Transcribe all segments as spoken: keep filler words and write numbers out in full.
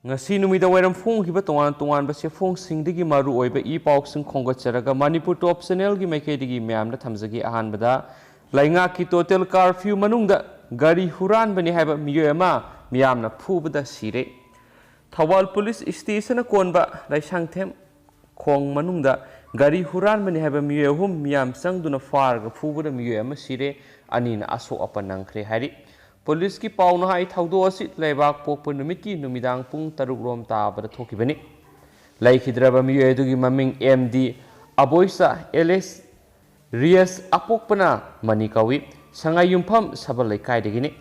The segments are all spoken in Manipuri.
ꯉꯁꯤ ꯅꯨꯃꯤꯗꯥꯡ ꯋꯥꯏꯔꯝ ꯐꯣꯡꯈꯤꯕ ꯇꯣꯉꯥꯟ ꯇꯣꯉꯥꯟꯕ ꯆꯦꯐꯣꯡꯁꯤꯡꯗꯒꯤ ꯃꯔꯨ ꯑꯣꯏꯕ ꯏ ꯄꯥꯎꯁꯤꯡ ꯈꯣꯝꯒꯠꯆꯔꯒ ꯃꯅꯤꯄꯨꯔ ꯇꯣꯞ ꯆꯦꯅꯦꯜꯒꯤ ꯃꯥꯏꯀꯩꯗꯒꯤ ꯃꯌꯥꯝꯗ ꯊꯝꯖꯒꯦ꯫ ꯑꯍꯥꯟꯕꯗ, ꯂꯩꯉꯥꯛꯀꯤ ꯇꯣꯇꯦꯜ ꯀꯥꯔꯐ꯭ꯌꯨ ꯃꯅꯨꯡꯗ ꯒꯥꯔꯤ ꯍꯨꯔꯥꯟꯕꯅꯤ ꯍꯥꯏꯕ ꯃꯤꯑꯣꯏ ꯑꯃ ꯃꯤꯌꯥꯝꯅ ꯐꯨꯕꯗ ꯁꯤꯔꯦ꯫ ꯊꯧꯕꯥꯜ ꯄꯨꯂꯤꯁ ꯁ꯭ꯇꯦꯁꯟꯅ ꯀꯣꯟꯕ ꯂꯥꯏꯁꯪꯊꯦꯝ ꯈꯣꯡ ꯃꯅꯨꯡꯗ ꯒꯥꯔꯤ ꯍꯨꯔꯥꯟꯕꯅꯤ ꯍꯥꯏꯕ ꯃꯤꯑꯣꯏ ꯑꯍꯨꯝ ꯃꯤꯌꯥꯝ ꯆꯪꯗꯨꯅ ꯐꯥꯔꯒ ꯐꯨꯕꯗ ꯃꯤꯑꯣꯏ ꯑꯃ ꯁꯤꯔꯦ, ꯑꯅꯤꯅ ꯑꯁꯣꯛ ꯑꯄꯟ ꯅꯪꯈ꯭ꯔꯦ ꯍꯥꯏꯔꯤ꯫ ꯄꯨꯂꯤꯁꯀꯤ ꯄꯥꯎꯅ ꯍꯥꯏ, ꯊꯧꯗꯣꯛ ꯑꯁꯤ ꯂꯩꯕꯥꯛ ꯄꯣꯛꯄ ꯅꯨꯃꯤꯠꯀꯤ ꯅꯨꯃꯤꯗꯥꯡ ꯄꯨꯡ ꯇꯔꯨꯛ ꯔꯣꯝ ꯇꯥꯕꯗ ꯊꯣꯛꯈꯤꯕꯅꯤ꯫ ꯂꯩꯈꯤꯗ꯭ꯔꯕ ꯃꯤꯑꯣꯏ ꯑꯗꯨꯒꯤ ꯃꯃꯤꯡ ꯑꯦꯝ ꯗꯤ ꯑꯕꯣꯏꯁꯥ ꯑꯦꯂꯤꯁ ꯔꯤꯌꯁ ꯑꯄꯣꯛꯄꯅ ꯃꯅꯤ ꯀꯧꯏ꯫ ꯁꯉꯥꯏ ꯌꯨꯝꯐꯝ ꯁꯕꯜ ꯂꯩꯀꯥꯏꯗꯒꯤꯅꯤ꯫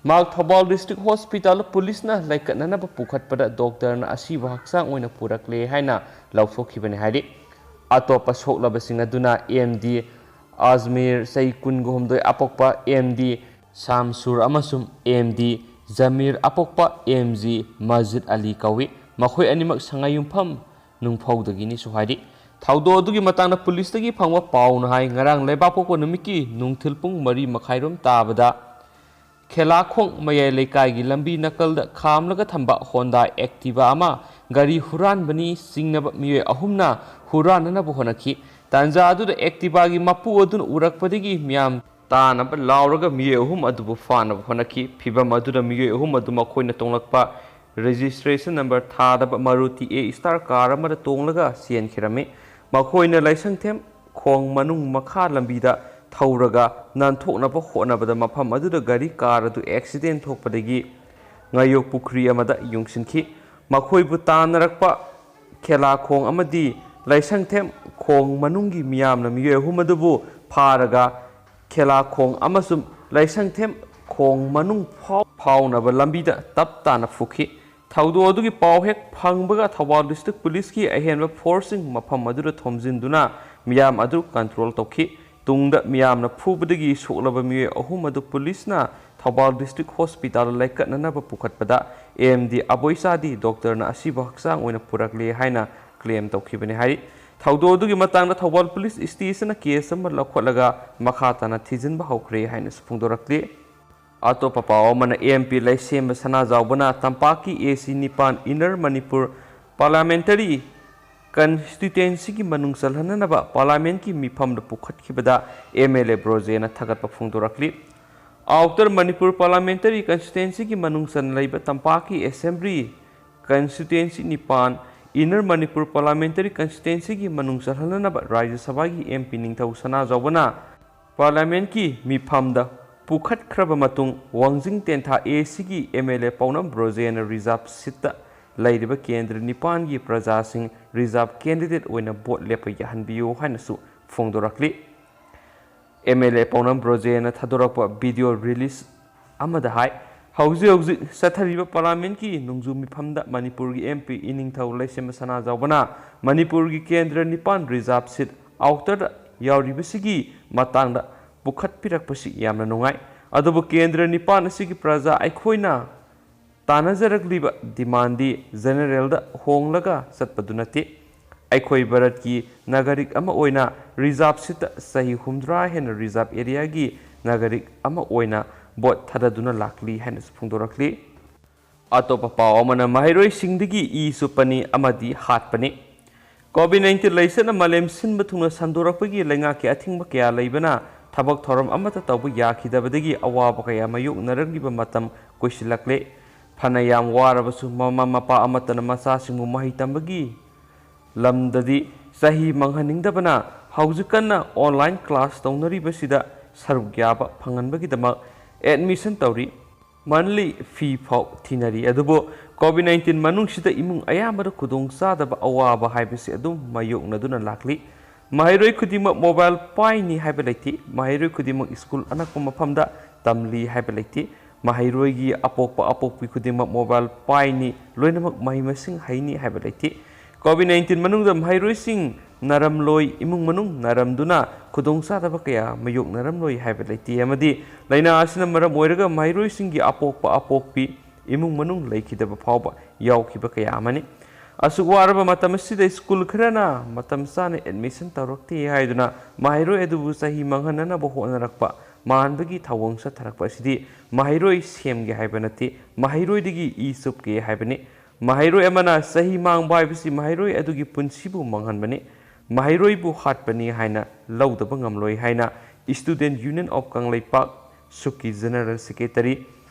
ꯃꯍꯥꯛ ꯊꯧꯕꯥꯜ ꯗꯤꯁꯇ꯭ꯔꯤꯛ ꯍꯣꯁꯄꯤꯇꯥꯜ ꯄꯨꯂꯤꯁꯅ ꯂꯩꯀꯠꯅꯅꯕ ꯄꯨꯈꯠꯄꯗ ꯗꯣꯛꯇꯔꯅ ꯑꯁꯤꯕ ꯍꯛꯆꯥꯡ ꯑꯣꯏꯅ ꯄꯨꯔꯛꯂꯦ ꯍꯥꯏꯅ ꯂꯧꯊꯣꯛꯈꯤꯕꯅꯤ ꯍꯥꯏꯔꯤ꯫ ꯑꯇꯣꯞꯄ ꯁꯣꯛꯂꯕꯁꯤꯡ ꯑꯗꯨꯅ ꯑꯦꯝ ꯗꯤ ꯑꯖꯃꯤꯔ, ꯆꯍꯤ ꯀꯨꯟꯒ ꯍꯨꯝꯗꯣꯏ ꯑꯄꯣꯛꯄ, ꯑꯦꯝ ꯗꯤ ꯁꯥꯝꯁꯨꯔ ꯑꯃꯁꯨꯡ ꯑꯦꯝ ꯗꯤ ꯖꯃꯤꯔ ꯑꯄꯣꯛꯄ, ꯑꯦꯝ ꯖꯤ ꯃꯖꯤꯗ ꯑꯂꯤ ꯀꯧꯏ꯫ ꯃꯈꯣꯏ ꯑꯅꯤꯃꯛ ꯁꯉꯥꯏ ꯌꯨꯝꯐꯝ ꯅꯨꯡꯐꯧꯗꯒꯤꯅꯤꯁꯨ ꯍꯥꯏꯔꯤ꯫ ꯊꯧꯗꯣꯛ ꯑꯗꯨꯒꯤ ꯃꯇꯥꯡꯗ ꯄꯨꯂꯤꯁꯇꯒꯤ ꯐꯪꯕ ꯄꯥꯎꯅ ꯍꯥꯏ, ꯉꯔꯥꯡ ꯂꯩꯕꯥꯛꯄꯣꯛꯄ ꯅꯨꯃꯤꯠꯀꯤ ꯅꯨꯡꯊꯤꯜ ꯄꯨꯡ ꯃꯔꯤ ꯃꯈꯥꯏꯔꯣꯝ ꯇꯥꯕꯗ ꯈꯦꯂꯥꯈꯣꯡ ꯃꯌꯥꯏ ꯂꯩꯀꯥꯏꯒꯤ ꯂꯝꯕꯤ ꯅꯥꯀꯜꯗ ꯈꯥꯝꯂꯒ ꯊꯝꯕ ꯍꯣꯟꯗꯥ ꯑꯦꯛꯇꯤꯚꯥ ꯑꯃ ꯒꯥꯔꯤ ꯍꯨꯔꯥꯟꯕꯅꯤ ꯆꯤꯡꯅꯕ ꯃꯤꯑꯣꯏ ꯑꯍꯨꯝꯅ ꯍꯨꯔꯥꯟꯅꯅꯕ ꯍꯣꯠꯅꯈꯤ꯫ ꯇꯥꯟꯖꯥ ꯑꯗꯨꯗ ꯑꯦꯛꯇꯤꯚꯥꯒꯤ ꯃꯄꯨ ꯑꯗꯨꯅ ꯎꯔꯛꯄꯗꯒꯤ ꯃꯤꯌꯥꯝ ꯇꯥꯅꯕ ꯂꯥꯎꯔꯒ ꯃꯤꯑꯣꯏ ꯑꯍꯨꯝ ꯑꯗꯨꯕꯨ ꯐꯥꯅꯕ ꯍꯣꯠꯅꯈꯤ꯫ ꯐꯤꯚꯝ ꯑꯗꯨꯗ ꯃꯤꯑꯣꯏ ꯑꯍꯨꯝ ꯑꯗꯨ ꯃꯈꯣꯏꯅ ꯇꯣꯡꯂꯛꯄ ꯔꯦꯖꯤꯁꯇ꯭ꯔꯦꯁꯟ ꯅꯝꯕꯔ ꯊꯥꯗꯕ ꯃꯥꯔꯨꯇꯤ ꯑꯦ ꯁ꯭ꯇꯥꯔ ꯀꯥꯔ ꯑꯃꯗ ꯇꯣꯡꯂꯒ ꯆꯦꯟꯈꯤꯔꯝꯃꯤ꯫ ꯃꯈꯣꯏꯅ ꯂꯥꯏꯁꯪꯊꯦꯝ ꯈꯣꯡ ꯃꯅꯨꯡ ꯃꯈꯥ ꯂꯝꯕꯤꯗ ꯊꯧꯔꯒ ꯅꯥꯟꯊꯣꯛꯅꯕ ꯍꯣꯠꯅꯕꯗ ꯃꯐꯝ ꯑꯗꯨꯗ ꯒꯥꯔꯤ ꯀꯥꯔ ꯑꯗꯨ ꯑꯦꯛꯁꯤꯗꯦꯟ ꯊꯣꯛꯄꯗꯒꯤ ꯉꯥꯌꯣꯛ ꯄꯨꯈ꯭ꯔꯤ ꯑꯃꯗ ꯌꯨꯡꯁꯤꯟꯈꯤ꯫ ꯃꯈꯣꯏꯕꯨ ꯇꯥꯟꯅꯔꯛꯄ ꯈꯦꯂꯥꯈꯣꯡ ꯑꯃꯗꯤ ꯂꯥꯏꯁꯪꯊꯦꯝ ꯈꯣꯡ ꯃꯅꯨꯡꯒꯤ ꯃꯤꯌꯥꯝꯅ ꯃꯤꯑꯣꯏ ꯑꯍꯨꯝ ꯑꯗꯨꯕꯨ ꯐꯥꯔꯒ ꯈꯦꯂꯥꯈꯣꯡ ꯑꯃꯁꯨꯡ ꯂꯥꯏꯁꯪꯊꯦꯝ ꯈꯣꯡ ꯃꯅꯨꯡ ꯐꯥꯎ-, ꯐꯥꯎꯅꯕ ꯂꯝꯕꯤꯗ ꯇꯞ ꯇꯥꯅ ꯐꯨꯈꯤ꯫ ꯊꯧꯗꯣꯛ ꯑꯗꯨꯒꯤ ꯄꯥꯎ ꯍꯦꯛ ꯐꯪꯕꯒ ꯊꯧꯕꯥꯜ ꯗꯤꯁꯇ꯭ꯔꯤꯛ ꯄꯨꯂꯤꯁꯀꯤ ꯑꯍꯦꯟꯕ ꯐꯣꯔꯁꯁꯤꯡ ꯃꯐꯝ ꯑꯗꯨꯗ ꯊꯣꯝꯖꯤꯟꯗꯨꯅ ꯃꯤꯌꯥꯝ ꯑꯗꯨ ꯀꯟꯇ꯭ꯔꯣꯜ ꯇꯧꯈꯤ꯫ ꯇꯨꯡꯗ ꯃꯤꯌꯥꯝꯅ ꯐꯨꯕꯗꯒꯤ ꯁꯣꯛꯂꯕ ꯃꯤꯑꯣꯏ ꯑꯍꯨꯝ ꯑꯗꯨ ꯄꯨꯂꯤꯁꯅ ꯊꯧꯕꯥꯜ ꯗꯤꯁꯇ꯭ꯔꯤꯛ ꯍꯣꯁꯄꯤꯇꯥꯜꯗ ꯂꯥꯏꯀꯠꯅꯅꯕ ꯄꯨꯈꯠꯄꯗ ꯑꯦꯝ ꯗꯤ ꯑꯕꯣꯏꯆꯥꯗꯤ ꯗꯣꯛꯇꯔꯅ ꯑꯁꯤꯕ ꯍꯛꯆꯥꯡ ꯑꯣꯏꯅ ꯄꯨꯔꯛꯂꯦ ꯍꯥꯏꯅ ꯀ꯭ꯂꯦꯝ ꯇꯧꯈꯤꯕꯅꯤ ꯍꯥꯏꯔꯤ꯫ ꯊꯧꯗꯣꯛ ꯑꯗꯨꯒꯤ ꯃꯇꯥꯡꯗ ꯊꯧꯕꯥꯜ ꯄꯨꯂꯤꯁ ꯁ꯭ꯇꯦꯁꯟꯅ ꯀꯦꯁ ꯑꯃ ꯂꯧꯈꯠꯂꯒ ꯃꯈꯥ ꯇꯥꯅ ꯊꯤꯖꯤꯟꯕ ꯍꯧꯈ꯭ꯔꯦ ꯍꯥꯏꯅꯁꯨ ꯐꯣꯡꯗꯣꯔꯛꯂꯤ꯫ ꯑꯇꯣꯞꯄ ꯄꯥꯎ ꯑꯃꯅ, ꯑꯦꯝ ꯄꯤ ꯂꯩꯁꯦꯝꯕ ꯁꯅꯥꯖꯥꯎꯕꯅ ꯇꯝꯄꯥꯛꯀꯤ ꯑꯦ ꯁꯤ ꯅꯤꯄꯥꯟ Inner Manipur Parliamentary Constituencyꯒꯤ ꯃꯅꯨꯡ ꯆꯜꯍꯟꯅꯅꯕ Parliamentꯀꯤ ꯃꯤꯐꯝꯗ ꯄꯨꯈꯠꯈꯤꯕꯗ ꯑꯦꯝ ꯑꯦꯜ ꯑꯦ ꯕ꯭ꯔꯣꯖꯦꯟꯅ ꯊꯥꯒꯠꯄ ꯐꯣꯡꯗꯣꯔꯛꯂꯤ꯫ Outer Manipur Parliamentary Constituencyꯒꯤ ꯃꯅꯨꯡ ꯆꯟꯅ ꯂꯩꯕ ꯇꯝꯄꯥꯛꯀꯤ Assembly Constituency ꯅꯤꯄꯥꯟ Inner Manipur Parliamentary Constituencyꯒꯤ ꯃꯅꯨꯡ ꯆꯜꯍꯟꯅꯅꯕ ꯔꯥꯖ꯭ꯌ ꯁꯚꯥꯒꯤ ꯑꯦꯝ ꯄꯤ ꯅꯤꯡꯊꯧ ꯁꯅꯥꯖꯥꯎꯕꯅ Parliamentꯀꯤ ꯃꯤꯐꯝꯗ ꯄꯨꯈꯠꯈ꯭ꯔꯕ ꯃꯇꯨꯡ, ꯋꯥꯡꯖꯤꯡ ꯇꯦꯟꯊꯥ ꯑꯦ ꯁꯤꯒꯤ ꯑꯦꯝ ꯑꯦꯜ ꯑꯦ ꯄꯥꯎꯅꯝ ꯕ꯭ꯔꯣꯖꯦꯟꯅ reserve seatꯇ ꯂꯩꯔꯤꯕ ꯀꯦꯟꯗ꯭ꯔ ꯅꯤꯄꯥꯟꯒꯤ ꯄ꯭ꯔꯖꯥꯁꯤꯡ reserve candidate ꯑꯣꯏꯅ vote ꯂꯦꯞꯄ ꯌꯥꯍꯟꯕꯤꯌꯨ ꯍꯥꯏꯅꯁꯨ ꯐꯣꯡꯗꯣꯔꯛꯂꯤ꯫ ꯑꯦꯝ ꯑꯦꯜ ꯑꯦ ꯄꯥꯎꯅꯝ ꯕ꯭ꯔꯣꯖꯦꯟꯅ ꯊꯥꯗꯣꯔꯛꯄ video release ꯑꯃꯗ ꯍꯥꯏ, ꯍꯧꯖꯤꯛ ꯍꯧꯖꯤꯛ ꯆꯠꯊꯔꯤꯕ Parliamentꯀꯤ ꯅꯣꯡꯖꯨ ꯃꯤꯐꯝꯗ ꯃꯅꯤꯄꯨꯔꯒꯤ ꯑꯦꯝ ꯄꯤ ꯏꯅꯤꯡꯊꯧ ꯂꯩꯁꯦꯝꯕ ꯁꯅꯥꯖꯥꯎꯕꯅ ꯃꯅꯤꯄꯨꯔꯒꯤ ꯀꯦꯟꯗ꯭ꯔ ꯅꯤꯄꯥꯟ reserve seat outerꯗ ꯌꯥꯎꯔꯤꯕꯁꯤꯒꯤ ꯃꯇꯥꯡꯗ ꯄꯨꯈꯠꯄꯤꯔꯛꯄꯁꯤ ꯌꯥꯝꯅ ꯅꯨꯡꯉꯥꯏ꯫ ꯑꯗꯨꯕꯨ ꯀꯦꯟꯗ꯭ꯔ ꯅꯤꯄꯥꯟ ꯑꯁꯤꯒꯤ ꯄ꯭ꯔꯖꯥ ꯑꯩꯈꯣꯏꯅ ꯇꯥꯟꯅꯖꯔꯛꯂꯤꯕ demandꯗꯤ generalꯗ ꯍꯣꯡꯂꯒ ꯆꯠꯄꯗꯨ ꯅꯠꯇꯦ꯫ ꯑꯩꯈꯣꯏ ꯚꯥꯔꯠꯀꯤ ꯅꯥꯒꯔꯤꯛ ꯑꯃ ꯑꯣꯏꯅ reserve seatꯇ ꯆꯍꯤ ꯍꯨꯝꯗ꯭ꯔꯥ ꯍꯦꯟꯅ reserve areaꯒꯤ ꯅꯥꯒꯔꯤꯛ ꯑꯃ ꯑꯣꯏꯅ vote ꯊꯥꯗꯗꯨꯅ ꯂꯥꯛꯂꯤ ꯍꯥꯏꯅꯁꯨ ꯐꯣꯡꯗꯣꯔꯛꯂꯤ꯫ ꯑꯇꯣꯞꯄ ꯄꯥꯎ ꯑꯃꯅ, ꯃꯍꯩꯔꯣꯏꯁꯤꯡꯗꯒꯤ ꯏ ꯆꯨꯞꯄꯅꯤ ꯑꯃꯗꯤ ꯍꯥꯠꯄꯅꯤ꯫ COVID nineteen ꯂꯥꯏꯆꯠꯅ ꯃꯥꯂꯦꯝ ꯁꯤꯟꯕ ꯊꯨꯡꯅ ꯁꯟꯗꯣꯔꯛꯄꯒꯤ ꯂꯩꯉꯥꯛꯀꯤ ꯑꯊꯤꯡꯕ ꯀꯌꯥ ꯂꯩꯕꯅ ꯊꯕꯛ ꯊꯧꯔꯝ ꯑꯃꯠꯇ ꯇꯧꯕ ꯌꯥꯈꯤꯗꯕꯗꯒꯤ ꯑꯋꯥꯕ ꯀꯌꯥ ꯃꯥꯌꯣꯛꯅꯔꯛꯂꯤꯕ ꯃꯇꯝ ꯀꯨꯏꯁꯤꯜꯂꯛꯂꯦ꯫ ꯐꯅ ꯌꯥꯝ ꯋꯥꯔꯕꯁꯨ, ꯃꯃꯥ ꯃꯄꯥ ꯑꯃꯠꯇꯅ ꯃꯆꯥꯁꯤꯡꯕꯨ ꯃꯍꯩ ꯇꯝꯕꯒꯤ ꯂꯝꯗꯗꯤ ꯆꯍꯤ ꯃꯥꯡꯍꯟꯅꯤꯡꯗꯕꯅ ꯍꯧꯖꯤꯛ ꯀꯟꯅ online class ꯇꯧꯅꯔꯤꯕꯁꯤꯗ ꯁꯔꯨꯛ ꯌꯥꯕ ꯐꯪꯍꯟꯕꯒꯤꯗꯃꯛ admission ꯇꯧꯔꯤ꯫ Monthly fee ꯐꯥꯎ ꯊꯤꯅꯔꯤ꯫ ꯑꯗꯨꯕꯨ COVID nineteen ꯃꯅꯨꯡꯁꯤꯗ ꯏꯃꯨꯡ ꯑꯌꯥꯝꯕꯗ ꯈꯨꯗꯣꯡꯆꯥꯗꯕ, ꯑꯋꯥꯕ ꯍꯥꯏꯕꯁꯤ ꯑꯗꯨꯝ ꯃꯥꯌꯣꯛꯅꯗꯨꯅ ꯂꯥꯛꯂꯤ꯫ ꯃꯍꯩꯔꯣꯏ ꯈꯨꯗꯤꯡꯃꯛ mobile ꯄꯥꯏꯅꯤ ꯍꯥꯏꯕ ꯂꯩꯇꯦ꯫ ꯃꯍꯩꯔꯣꯏ ꯈꯨꯗꯤꯡꯃꯛ school ꯑꯅꯛꯄ ꯃꯐꯝꯗ ꯇꯝꯂꯤ ꯍꯥꯏꯕ ꯂꯩꯇꯦ꯫ ꯃꯍꯩꯔꯣꯏꯒꯤ ꯑꯄꯣꯛꯄ ꯑꯄꯣꯛꯄꯤ ꯈꯨꯗꯤꯡꯃꯛ mobile ꯄꯥꯏꯅꯤ, ꯂꯣꯏꯅꯃꯛ ꯃꯍꯩ ꯃꯁꯤꯡ ꯍꯩꯅꯤ ꯍꯥꯏꯕ ꯂꯩꯇꯦ꯫ COVID nineteen ꯃꯅꯨꯡꯗ ꯃꯍꯩꯔꯣꯏꯁꯤꯡ ꯅꯥꯔꯝꯂꯣꯏ, ꯏꯃꯨꯡ ꯃꯅꯨꯡ ꯅꯥꯔꯝꯗꯨꯅ ꯈꯨꯗꯣꯡꯆꯥꯗꯕ ꯀꯌꯥ ꯃꯥꯌꯣꯛꯅꯔꯝꯂꯣꯏ ꯍꯥꯏꯕ ꯂꯩꯇꯦ, ꯑꯃꯗꯤ ꯂꯥꯏꯅꯥ ꯑꯁꯤꯅ ꯃꯔꯝ ꯑꯣꯏꯔꯒ ꯃꯍꯩꯔꯣꯏꯁꯤꯡꯒꯤ ꯑꯄꯣꯛꯄ ꯑꯄꯣꯛꯄꯤ, ꯏꯃꯨꯡ ꯃꯅꯨꯡ ꯂꯩꯈꯤꯗꯕ ꯐꯥꯎꯕ ꯌꯥꯎꯈꯤꯕ ꯀꯌꯥ ꯑꯃꯅꯤ꯫ ꯑꯁꯨꯛ ꯋꯥꯔꯕ ꯃꯇꯝ ꯑꯁꯤꯗ school ꯈꯔꯅ ꯃꯇꯝ ꯆꯥꯅ admission ꯇꯧꯔꯛꯇꯦ ꯍꯥꯏꯗꯨꯅ ꯃꯍꯩꯔꯣꯏ ꯑꯗꯨꯕꯨ ꯆꯍꯤ ꯃꯥꯡꯍꯟꯅꯅꯕ ꯍꯣꯠꯅꯔꯛꯄ ꯃꯥꯟꯕꯒꯤ ꯊꯧꯑꯣꯡ ꯆꯠꯊꯔꯛꯄ ꯑꯁꯤꯗꯤ ꯃꯍꯩꯔꯣꯏ ꯁꯦꯝꯒꯦ ꯍꯥꯏꯕ ꯅꯠꯇꯦ, ꯃꯍꯩꯔꯣꯏꯗꯒꯤ ꯏ ꯆꯨꯞꯀꯦ ꯍꯥꯏꯕꯅꯤ꯫ ꯃꯍꯩꯔꯣꯏ ꯑꯃꯅ ꯆꯍꯤ ꯃꯥꯡꯕ ꯍꯥꯏꯕꯁꯤ ꯃꯍꯩꯔꯣꯏ ꯑꯗꯨꯒꯤ ꯄꯨꯟꯁꯤꯕꯨ ꯃꯥꯡꯍꯟꯕꯅꯤ꯫ ꯃꯍꯩꯔꯣꯏꯕꯨ ꯍꯥꯠꯄꯅꯤ ꯍꯥꯏꯅ ꯂꯧꯗꯕ ꯉꯝꯂꯣꯏ ꯍꯥꯏꯅ Student Union of Kangleipak, ꯁꯨꯛꯀꯤ General Secretary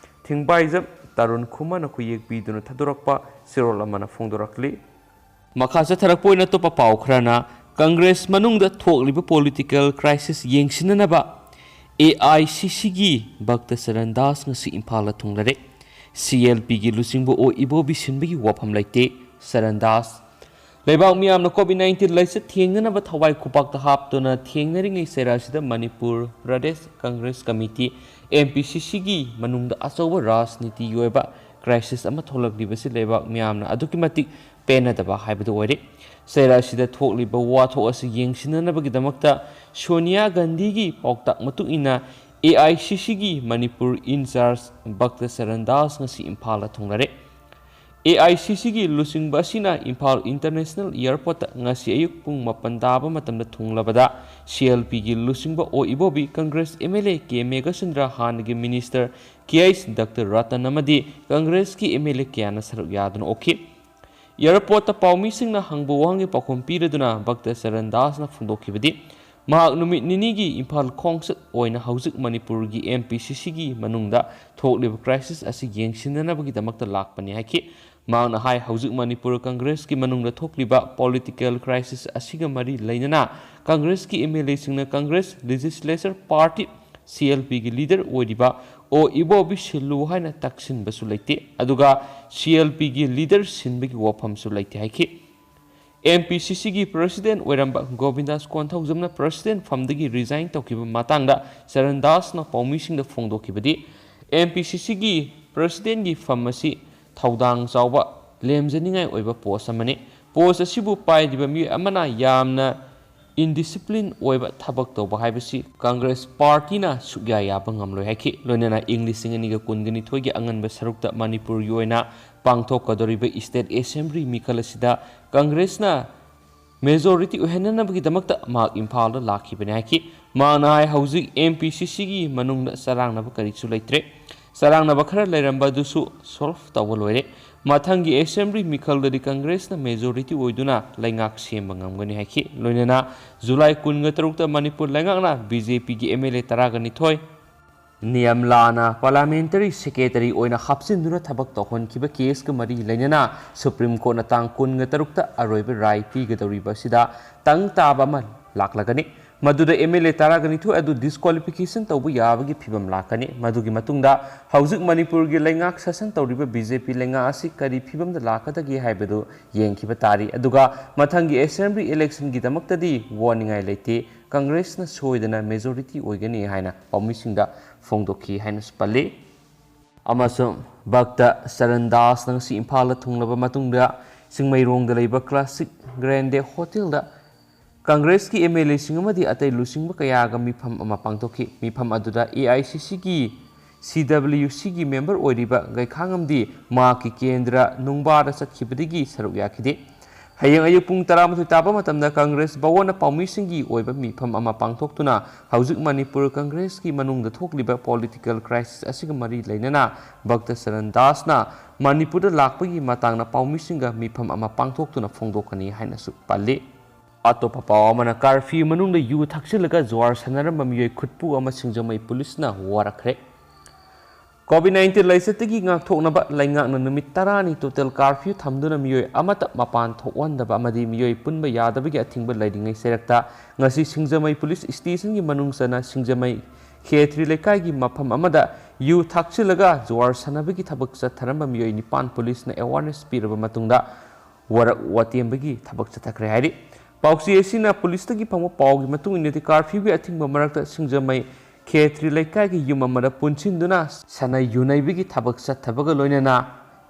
ꯊꯤꯡꯕꯥꯏꯖꯝ Tarun ꯈꯨꯃꯟꯅ ꯈꯨꯌꯦꯛ ꯄꯤꯗꯨꯅ ꯊꯥꯗꯣꯔꯛꯄ ꯆꯦꯔꯣꯜ ꯑꯃꯅ ꯐꯣꯡꯗꯣꯔꯛꯂꯤ꯫ ꯃꯈꯥ ꯆꯠꯊꯔꯛꯄ ꯑꯣꯏꯅ ꯑꯇꯣꯞꯄ ꯄꯥꯎ ꯈꯔꯅ, ꯀꯪꯒ꯭ꯔꯦꯁ ꯃꯅꯨꯡꯗ ꯊꯣꯛꯂꯤꯕ political crisis ꯌꯦꯡꯁꯤꯟꯅꯅꯕ A I C ꯁꯤꯒꯤ ꯚꯛꯇ ꯆꯔꯟ ꯗꯥꯁ ꯉꯁꯤ ꯏꯝꯐꯥꯜꯗ ꯊꯨꯡꯂꯔꯦ꯫ ꯁꯤ ꯑꯦꯜ ꯄꯤꯒꯤ ꯂꯨꯆꯤꯡꯕ ꯑꯣ ꯏꯕꯣꯕꯤ ꯁꯤꯟꯕꯒꯤ ꯋꯥꯐꯝ ꯂꯩꯇꯦ꯫ ꯆꯔꯟ ꯗꯥꯁ꯫ ꯂꯩꯕꯥꯛ ꯃꯤꯌꯥꯝꯅ COVID nineteen ꯂꯥꯏꯆꯠ ꯊꯦꯡꯅꯅꯕ ꯊꯋꯥꯏ ꯈꯨꯄꯥꯛꯇ ꯍꯥꯞꯇꯨꯅ ꯊꯦꯡꯅꯔꯤꯉꯩ ꯆꯩꯔꯥꯁꯤꯗ Manipur Pradesh Congress committee, M P C C ꯒꯤ ꯃꯅꯨꯡꯗ ꯑꯆꯧꯕ ꯔꯥꯖꯅꯤꯇꯤꯒꯤ ꯑꯣꯏꯕ crisis ꯑꯃ ꯊꯣꯛꯂꯛꯂꯤꯕꯁꯤ ꯂꯩꯕꯥꯛ ꯃꯤꯌꯥꯝꯅ ꯑꯗꯨꯛꯀꯤ ꯃꯇꯤꯛ ꯄꯦꯟꯅꯗꯕ ꯍꯥꯏꯕꯗꯨ ꯑꯣꯏꯔꯦ꯫ ꯆꯩꯔꯥꯁꯤꯗ ꯊꯣꯛꯂꯤꯕ ꯋꯥꯊꯣꯛ ꯑꯁꯤ ꯌꯦꯡꯁꯤꯟꯅꯅꯕꯒꯤꯗꯃꯛꯇ ꯁꯣꯅꯤꯌꯥ ꯒꯥꯟꯙꯤꯒꯤ ꯄꯥꯎꯇꯥꯛ ꯃꯇꯨꯡ ꯏꯟꯅ A I C C ꯒꯤ ꯃꯅꯤꯄꯨꯔ in charge ꯚꯛꯇ ꯆꯔꯟ ꯗꯥꯁ ꯉꯁꯤ ꯏꯝꯐꯥꯜꯗ ꯊꯨꯡꯂꯔꯦ꯫ A I C C ꯒꯤ ꯂꯨꯆꯤꯡꯕ ꯑꯁꯤꯅ ꯏꯝꯐꯥꯜ International Airport ꯇ ꯉꯁꯤ ꯑꯌꯨꯛ ꯄꯨꯡ ꯃꯥꯄꯟ ꯇꯥꯕ ꯃꯇꯝꯗ ꯊꯨꯡꯂꯕꯗ, C L P ꯒꯤ ꯂꯨꯆꯤꯡꯕ ꯑꯣ ꯏꯕꯣꯕꯤ, Congress M L A K Meghachandra, ꯍꯥꯟꯅꯒꯤ minister K H doctor Ratan ꯑꯃꯗꯤ ꯀꯪꯒ꯭ꯔꯦꯁꯀꯤ M L A ꯀꯌꯥꯅ ꯁꯔꯨꯛ ꯌꯥꯗꯨꯅ ꯑꯣꯛꯈꯤ꯫ Airport ꯇ ꯄꯥꯎꯃꯤꯁꯤꯡꯅ ꯍꯪꯕ ꯋꯥꯍꯪꯒꯤ ꯄꯥꯎꯈꯨꯝ ꯄꯤꯔꯗꯨꯅ ꯚꯛꯇ ꯆꯔꯟ ꯗꯥꯁꯅ ꯐꯣꯡꯗꯣꯛꯈꯤꯕꯗꯤ, ꯃꯍꯥꯛ ꯅꯨꯃꯤꯠ ꯅꯤꯅꯤꯒꯤ ꯏꯝꯐꯥꯜ ꯈꯣꯡꯆꯠ ꯑꯣꯏꯅ ꯍꯧꯖꯤꯛ ꯃꯅꯤꯄꯨꯔꯒꯤ M P C C ꯒꯤ ꯃꯅꯨꯡꯗ ꯊꯣꯛꯂꯤꯕ crisis ꯑꯁꯤ ꯌꯦꯡꯁꯤꯟꯅꯅꯕꯒꯤꯗꯃꯛꯇ ꯂꯥꯛꯄꯅꯤ ꯍꯥꯏꯈꯤ꯫ ꯃꯍꯥꯛꯅ ꯍꯥꯏ, ꯍꯧꯖꯤꯛ ꯃꯅꯤꯄꯨꯔ ꯀꯪꯒ꯭ꯔꯦꯁꯀꯤ ꯃꯅꯨꯡꯗ ꯊꯣꯛꯂꯤꯕ political crisis ꯑꯁꯤꯒ ꯃꯔꯤ ꯂꯩꯅꯅ ꯀꯪꯒ꯭ꯔꯦꯁꯀꯤ M L A ꯁꯤꯡꯅ Congress legislature party, C L P ꯒꯤ leader ꯑꯣꯏꯔꯤꯕ ꯑꯣ ꯏꯕꯣꯕꯤ ꯁꯤꯜꯂꯨ ꯍꯥꯏꯅ ꯇꯛꯁꯤꯟꯕꯁꯨ ꯂꯩꯇꯦ꯫ ꯑꯗꯨꯒ C L P ꯒꯤ leader ꯁꯤꯟꯕꯒꯤ ꯋꯥꯐꯝꯁꯨ ꯂꯩꯇꯦ ꯍꯥꯏꯈꯤ꯫ M P C C ꯒꯤ president ꯑꯣꯏꯔꯝꯕ ꯒꯣꯕꯤꯟꯗꯥꯁ ꯀꯣꯟꯊꯧꯖꯝꯅ president ꯐꯝꯗꯒꯤ resign ꯇꯧꯈꯤꯕ ꯃꯇꯥꯡꯗ ꯆꯔꯟ ꯗꯥꯁꯅ ꯄꯥꯎꯃꯤꯁꯤꯡꯗ ꯐꯣꯡꯗꯣꯛꯈꯤꯕꯗꯤ, M P C C ꯒꯤ president ꯒꯤ ꯐꯝ ꯑꯁꯤ ꯊꯧꯗꯥꯡ ꯆꯥꯎꯕ, ꯂꯦꯝꯖꯅꯤꯡꯉꯥꯏ ꯑꯣꯏꯕ post ꯑꯃꯅꯤ꯫ Post ꯑꯁꯤꯕꯨ ꯄꯥꯏꯔꯤꯕ ꯃꯤꯑꯣꯏ ꯑꯃꯅ ꯌꯥꯝꯅ indiscipline ꯑꯣꯏꯕ ꯊꯕꯛ ꯇꯧꯕ ꯍꯥꯏꯕꯁꯤ ꯀꯪꯒ꯭ꯔꯦꯁ party ꯅ ꯁꯨꯛꯌꯥ ꯌꯥꯕ ꯉꯝꯂꯣꯏ ꯍꯥꯏꯈꯤ꯫ ꯂꯣꯏꯅꯅ ꯏꯪ ꯂꯤꯁꯤꯡ ꯑꯅꯤꯒ ꯀꯨꯟꯒ ꯅꯤꯊꯣꯏꯒꯤ ꯑꯉꯟꯕ ꯁꯔꯨꯛꯇ ꯃꯅꯤꯄꯨꯔꯒꯤ ꯑꯣꯏꯅ ꯄꯥꯡꯊꯣꯛꯀꯗꯧꯔꯤꯕ state assembly ꯃꯤꯈꯜ ꯑꯁꯤꯗ ꯀꯪꯒ꯭ꯔꯦꯁꯅ ꯃꯦꯖꯣꯔꯤꯇꯤ ꯑꯣꯏꯍꯟꯅꯅꯕꯒꯤꯗꯃꯛꯇ ꯃꯍꯥꯛ ꯏꯝꯐꯥꯜꯗ ꯂꯥꯛꯈꯤꯕꯅꯤ ꯍꯥꯏꯈꯤ꯫ ꯃꯍꯥꯛꯅ ꯍꯥꯏ, ꯍꯧꯖꯤꯛ ꯑꯦꯝ ꯄꯤ ꯁꯤ ꯁꯤꯒꯤ ꯃꯅꯨꯡꯗ ꯆꯔꯥꯡꯅꯕ ꯀꯔꯤꯁꯨ ꯂꯩꯇ꯭ꯔꯦ꯫ ꯆꯔꯥꯡꯅꯕ ꯈꯔ ꯂꯩꯔꯝꯕ ꯑꯗꯨꯁꯨ ꯁꯣꯜꯚ ꯇꯧꯕ ꯂꯣꯏꯔꯦ꯫ ꯃꯊꯪꯒꯤ ꯑꯦꯁꯦꯝꯕ꯭ꯂꯤ ꯃꯤꯈꯜꯗꯗꯤ ꯀꯪꯒ꯭ꯔꯦꯁꯅ ꯃꯦꯖꯣꯔꯤꯇꯤ ꯑꯣꯏꯗꯨꯅ ꯂꯩꯉꯥꯛ ꯁꯦꯝꯕ ꯉꯝꯒꯅꯤ ꯍꯥꯏꯈꯤ꯫ ꯂꯣꯏꯅꯅ ꯖꯨꯂꯥꯏ ꯀꯨꯟꯒ ꯇꯔꯨꯛꯇ ꯃꯅꯤꯄꯨꯔ ꯂꯩꯉꯥꯛꯅ ꯕꯤ ꯖꯦ ꯄꯤꯒꯤ ꯑꯦꯝ ꯑꯦꯜ ꯑꯦ ꯇꯔꯥꯒ ꯅꯤꯊꯣꯏ ꯅꯤꯌꯝꯂꯥꯅ ꯄꯥꯔꯂꯤꯌꯥꯃꯦꯟꯇꯔꯤ ꯁꯦꯀ꯭ꯔꯦꯇꯔꯤ ꯑꯣꯏꯅ ꯍꯥꯞꯆꯤꯟꯗꯨꯅ ꯊꯕꯛ ꯇꯧꯍꯟꯈꯤꯕ ꯀꯦꯁꯀ ꯃꯔꯤ ꯂꯩꯅꯅ ꯁꯨꯄ꯭ꯔꯤꯝ ꯀꯣꯔꯠꯅ ꯇꯥꯡ ꯀꯨꯟꯒ ꯇꯔꯨꯛꯇ ꯑꯔꯣꯏꯕ ꯔꯥꯏ ꯄꯤꯒꯗꯧꯔꯤꯕ ꯑꯁꯤꯗ ꯇꯪ ꯇꯥꯕ ꯑꯃ ꯂꯥꯛꯂꯒꯅꯤ꯫ ꯃꯗꯨꯗ ꯑꯦꯝ ꯑꯦꯜ ꯑꯦ ꯇꯔꯥꯒ ꯅꯤꯊꯣꯏ ꯑꯗꯨ ꯗꯤꯁꯀ꯭ꯋꯥꯂꯤꯐꯤꯀꯦꯁꯟ ꯇꯧꯕ ꯌꯥꯕꯒꯤ ꯐꯤꯕꯝ ꯂꯥꯛꯀꯅꯤ꯫ ꯃꯗꯨꯒꯤ ꯃꯇꯨꯡꯗ ꯍꯧꯖꯤꯛ ꯃꯅꯤꯄꯨꯔꯒꯤ ꯂꯩꯉꯥꯛ ꯁꯥꯁꯟ ꯇꯧꯔꯤꯕ ꯕꯤ ꯖꯦ ꯄꯤ ꯂꯩꯉꯥꯛ ꯑꯁꯤ ꯀꯔꯤ ꯐꯤꯕꯝꯗ ꯂꯥꯛꯀꯗꯒꯦ ꯍꯥꯏꯕꯗꯨ ꯌꯦꯡꯈꯤꯕ ꯇꯥꯔꯤ꯫ ꯑꯗꯨꯒ ꯃꯊꯪꯒꯤ ꯑꯦꯁꯦꯝꯕ꯭ꯂꯤ ꯏꯂꯦꯛꯁꯟꯒꯤꯗꯃꯛꯇꯗꯤ ꯋꯥꯅꯤꯡꯉꯥꯏ ꯂꯩꯇꯦ, ꯀꯪꯒ꯭ꯔꯦꯁꯅ ꯁꯣꯏꯗꯅ ꯃꯦꯖꯣꯔꯤꯇꯤ ꯑꯣꯏꯒꯅꯤ ꯍꯥꯏꯅ ꯄꯥꯎꯃꯤꯁꯤꯡꯗ ꯐꯣꯡꯗꯣꯛꯈꯤ ꯍꯥꯏꯅꯁꯨ ꯄꯜꯂꯤ꯫ ꯑꯃꯁꯨꯡ ꯚꯛꯇ ꯆꯔꯟ ꯗꯥꯁꯅ ꯉꯁꯤ ꯏꯝꯐꯥꯜꯗ ꯊꯨꯡꯂꯕ ꯃꯇꯨꯡꯗ ꯆꯤꯡꯃꯩꯔꯣꯡꯗ ꯂꯩꯕ ꯀ꯭ꯂꯥꯁꯤꯛ ꯒ꯭ꯔꯦꯟꯗꯦ ꯍꯣꯇꯦꯜꯗ ꯀꯪꯒ꯭ꯔꯦꯁꯀꯤ ꯑꯦꯝ ꯑꯦꯜ ꯑꯦꯁꯤꯡ ꯑꯃꯗꯤ ꯑꯇꯩ ꯂꯨꯆꯤꯡꯕ ꯀꯌꯥꯒ ꯃꯤꯐꯝ ꯑꯃ ꯄꯥꯡꯊꯣꯛꯈꯤ꯫ ꯃꯤꯐꯝ ꯑꯗꯨꯗ ꯑꯦ ꯑꯥꯏ ꯁꯤ ꯁꯤꯒꯤ ꯁꯤ ꯗꯕ꯭ꯂꯤꯌꯨ ꯁꯤꯒꯤ ꯃꯦꯝꯕꯔ ꯑꯣꯏꯔꯤꯕ ꯒꯩꯈꯥꯉꯝꯗꯤ ꯃꯍꯥꯛꯀꯤ ꯀꯦꯟꯗ꯭ꯔ ꯅꯨꯡꯕꯥꯗ ꯆꯠꯈꯤꯕꯗꯒꯤ ꯁꯔꯨꯛ ꯌꯥꯈꯤꯗꯦ꯫ ꯍꯌꯦꯡ ꯑꯌꯨꯛ ꯄꯨꯡ ꯇꯔꯥꯃꯥꯊꯣꯏ ꯇꯥꯕ ꯃꯇꯝꯗ ꯀꯪꯒ꯭ꯔꯦꯁ ꯚꯋꯟꯅ ꯄꯥꯎꯃꯤꯁꯤꯡꯒꯤ ꯑꯣꯏꯕ ꯃꯤꯐꯝ ꯑꯃ ꯄꯥꯡꯊꯣꯛꯇꯨꯅ ꯍꯧꯖꯤꯛ ꯃꯅꯤꯄꯨꯔ ꯀꯪꯒ꯭ꯔꯦꯁꯀꯤ ꯃꯅꯨꯡꯗ ꯊꯣꯛꯂꯤꯕ ꯄꯣꯂꯤꯇꯤꯀꯦꯜ ꯀ꯭ꯔꯥꯏꯁꯤꯁ ꯑꯁꯤꯒ ꯃꯔꯤ ꯂꯩꯅꯅ ꯚꯛꯇ ꯆꯔꯟ ꯗꯥꯁꯅ ꯃꯅꯤꯄꯨꯔꯗ ꯂꯥꯛꯄꯒꯤ ꯃꯇꯥꯡꯗ ꯄꯥꯎꯃꯤꯁꯤꯡꯒ ꯃꯤꯐꯝ ꯑꯃ ꯄꯥꯡꯊꯣꯛꯇꯨꯅ ꯐꯣꯡꯗꯣꯛꯀꯅꯤ ꯍꯥꯏꯅꯁꯨ ꯄꯜꯂꯤ꯫ ꯑꯇꯣꯞꯄ ꯄꯥꯎ ꯑꯃꯅ, ꯀꯥꯔꯐ꯭ꯌꯨ ꯃꯅꯨꯡꯗ ꯌꯨ ꯊꯛꯆꯤꯜꯂꯒ ꯖꯨꯋꯥꯔ ꯁꯥꯟꯅꯔꯝꯕ ꯃꯤꯑꯣꯏ ꯈꯨꯠꯄꯨ ꯑꯃ ꯁꯤꯡꯖꯃꯩ ꯄꯨꯂꯤꯁꯅ ꯋꯥꯔꯛꯈ꯭ꯔꯦ꯫ ꯀꯣꯚꯤꯗ ꯅꯥꯏꯟꯇꯤꯟ ꯂꯥꯏꯆꯠꯇꯒꯤ ꯉꯥꯛꯊꯣꯛꯅꯕ ꯂꯩꯉꯥꯛꯅ ꯅꯨꯃꯤꯠ ꯇꯔꯥꯅꯤ ꯇꯣꯇꯦꯜ ꯀꯥꯔꯐ꯭ꯌꯨ ꯊꯝꯗꯨꯅ ꯃꯤꯑꯣꯏ ꯑꯃꯠꯇ ꯃꯄꯥꯟ ꯊꯣꯛꯍꯟꯗꯕ ꯑꯃꯗꯤ ꯃꯤꯑꯣꯏ ꯄꯨꯟꯕ ꯌꯥꯗꯕꯒꯤ ꯑꯊꯤꯡꯕ ꯂꯩꯔꯤꯉꯩ ꯆꯩꯔꯛꯇ ꯉꯁꯤ ꯁꯤꯡꯖꯃꯩ ꯄꯨꯂꯤꯁ ꯁ꯭ꯇꯦꯁꯟꯒꯤ ꯃꯅꯨꯡ ꯆꯟꯅ ꯁꯤꯡꯖꯃꯩ ꯈꯦꯇ꯭ꯔꯤ ꯂꯩꯀꯥꯏꯒꯤ ꯃꯐꯝ ꯑꯃꯗ ꯌꯨ ꯊꯛꯆꯤꯜꯂꯒ ꯖꯨꯋꯥꯔ ꯁꯥꯟꯅꯕꯒꯤ ꯊꯕꯛ ꯆꯠꯊꯔꯝꯕ ꯃꯤꯑꯣꯏ ꯅꯤꯄꯥꯟ ꯄꯨꯂꯤꯁꯅ ꯑꯦꯋꯥꯔꯅꯦꯁ ꯄꯤꯔꯕ ꯃꯇꯨꯡꯗ ꯋꯥꯔꯛ ꯋꯥꯇꯦꯝꯕꯒꯤ ꯊꯕꯛ ꯆꯠꯊꯈ꯭ꯔꯦ ꯍꯥꯏꯔꯤ꯫ ꯄꯥꯎꯆꯦ ꯑꯁꯤꯅ ꯄꯨꯂꯤꯁꯇꯒꯤ ꯐꯪꯕ ꯄꯥꯎꯒꯤ ꯃꯇꯨꯡ ꯏꯟꯅꯗꯤ, ꯀꯥꯔꯐ꯭ꯌꯨꯒꯤ ꯑꯊꯤꯡꯕ ꯃꯔꯛꯇ ꯁꯤꯡꯖꯃꯩ ꯈꯦꯇ꯭ꯔꯤ ꯂꯩꯀꯥꯏꯒꯤ ꯌꯨꯝ ꯑꯃꯗ ꯄꯨꯟꯁꯤꯟꯗꯨꯅ ꯁꯥꯟꯅ ꯌꯨꯅꯩꯕꯒꯤ ꯊꯕꯛ ꯆꯠꯊꯕꯒ ꯂꯣꯏꯅꯅ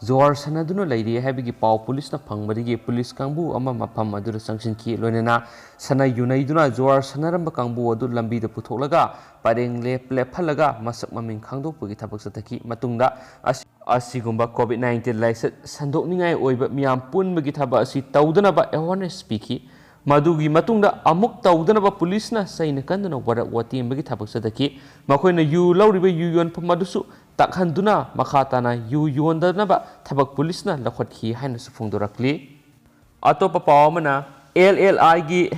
ꯖꯨꯋꯥꯔ ꯁꯥꯟꯅꯗꯨꯅ ꯂꯩꯔꯤ ꯍꯥꯏꯕꯒꯤ ꯄꯥꯎ ꯄꯨꯂꯤꯁꯅ ꯐꯪꯕꯗꯒꯤ ꯄꯨꯂꯤꯁ ꯀꯥꯡꯕꯨ ꯑꯃ ꯃꯐꯝ ꯑꯗꯨꯗ ꯆꯪꯁꯤꯟꯈꯤ꯫ ꯂꯣꯏꯅꯅ ꯁꯥꯟꯅ ꯌꯨꯅꯩꯗꯨꯅ ꯖꯨꯋꯥꯔ ꯁꯥꯟꯅꯔꯝꯕ ꯀꯥꯡꯕꯨ ꯑꯗꯨ ꯂꯝꯕꯤꯗ ꯄꯨꯊꯣꯛꯂꯒ ꯄꯔꯦꯡ ꯂꯦꯞ-, ꯂꯦꯞꯍꯜꯂꯒ ꯃꯁꯛ ꯃꯃꯤꯡ ꯈꯪꯗꯣꯛꯄꯒꯤ ꯊꯕꯛ ꯆꯠꯊꯈꯤ꯫ ꯃꯇꯨꯡꯗ ꯑꯁ-, ꯑꯁꯤꯒꯨꯝꯕ ꯀꯣꯚꯤꯗ ꯅꯥꯏꯟꯇꯤꯟ ꯂꯥꯏꯆꯠ ꯁꯟꯗꯣꯛꯅꯤꯡꯉꯥꯏ ꯑꯣꯏꯕ ꯃꯤꯌꯥꯝ ꯄꯨꯟꯕꯒꯤ ꯊꯕꯛ ꯑꯁꯤ ꯇꯧꯗꯅꯕ ꯑꯦꯋꯥꯔꯅꯦꯁ ꯄꯤꯈꯤ꯫ ꯃꯗꯨꯒꯤ ꯃꯇꯨꯡꯗ ꯑꯃꯨꯛ ꯇꯧꯗꯅꯕ ꯄꯨꯂꯤꯁꯅ ꯆꯩꯅ ꯀꯟꯗꯨꯅ ꯋꯥꯔꯛ ꯋꯥꯇꯦꯝꯕꯒꯤ ꯊꯕꯛ ꯆꯠꯊꯈꯤ꯫ ꯃꯈꯣꯏꯅ ꯌꯨ ꯂꯧꯔꯤꯕ ꯌꯨ ꯌꯣꯟꯐꯝ ꯑꯗꯨꯁꯨ ꯇꯛꯍꯟꯗꯨꯅ ꯃꯈꯥ ꯇꯥꯅ ꯌꯨ ꯌꯣꯟꯗꯅꯕ ꯊꯕꯛ ꯄꯨꯂꯤꯁꯅ ꯂꯧꯈꯠꯈꯤ ꯍꯥꯏꯅꯁꯨ ꯐꯣꯡꯗꯣꯔꯛꯂꯤ꯫ ꯑꯇꯣꯞꯄ ꯄꯥꯎ ꯑꯃꯅ, ꯑꯦꯜ ꯑꯦꯜ ꯑꯥꯏꯒꯤ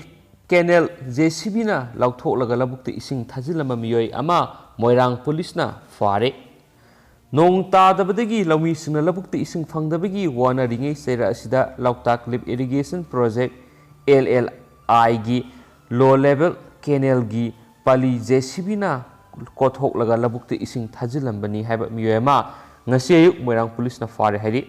ꯀꯦꯅꯦꯜ ꯖꯦ ꯁꯤ ꯕꯤꯅ ꯂꯧꯊꯣꯛꯂꯒ ꯂꯧꯕꯨꯛꯇ ꯏꯁꯤꯡ ꯊꯥꯖꯤꯜꯂꯝꯕ ꯃꯤꯑꯣꯏ ꯑꯃ ꯃꯣꯏꯔꯥꯡ ꯄꯨꯂꯤꯁꯅ ꯐꯥꯔꯦ꯫ ꯅꯣꯡ ꯇꯥꯗꯕꯗꯒꯤ ꯂꯧꯃꯤꯁꯤꯡꯅ ꯂꯧꯕꯨꯛꯇ ꯏꯁꯤꯡ ꯐꯪꯗꯕꯒꯤ ꯋꯥꯅꯔꯤꯉꯩ ꯆꯩꯔꯛ ꯑꯁꯤꯗ ꯂꯣꯛꯇꯥꯛ ꯂꯤꯐ ꯏꯔꯤꯒꯦꯁꯟ ꯄ꯭ꯔꯣꯖꯦꯛ, ꯑꯦꯜ ꯑꯦꯜ ꯑꯥꯏꯒꯤ ꯂꯣ ꯂꯦꯚꯦꯜ ꯀꯦꯅꯦꯜꯒꯤ ꯄꯂꯤ ꯖꯦ ꯁꯤ ꯕꯤꯅ ꯀꯣꯊꯣꯛꯂꯒ ꯂꯧꯕꯨꯛꯇ ꯏꯁꯤꯡ ꯊꯥꯖꯤꯜꯂꯝꯕꯅꯤ ꯍꯥꯏꯕ ꯃꯤꯑꯣꯏ ꯑꯃ ꯉꯁꯤ ꯑꯌꯨꯛ ꯃꯣꯏꯔꯥꯡ ꯄꯨꯂꯤꯁꯅ ꯐꯥꯔꯦ ꯍꯥꯏꯔꯤ꯫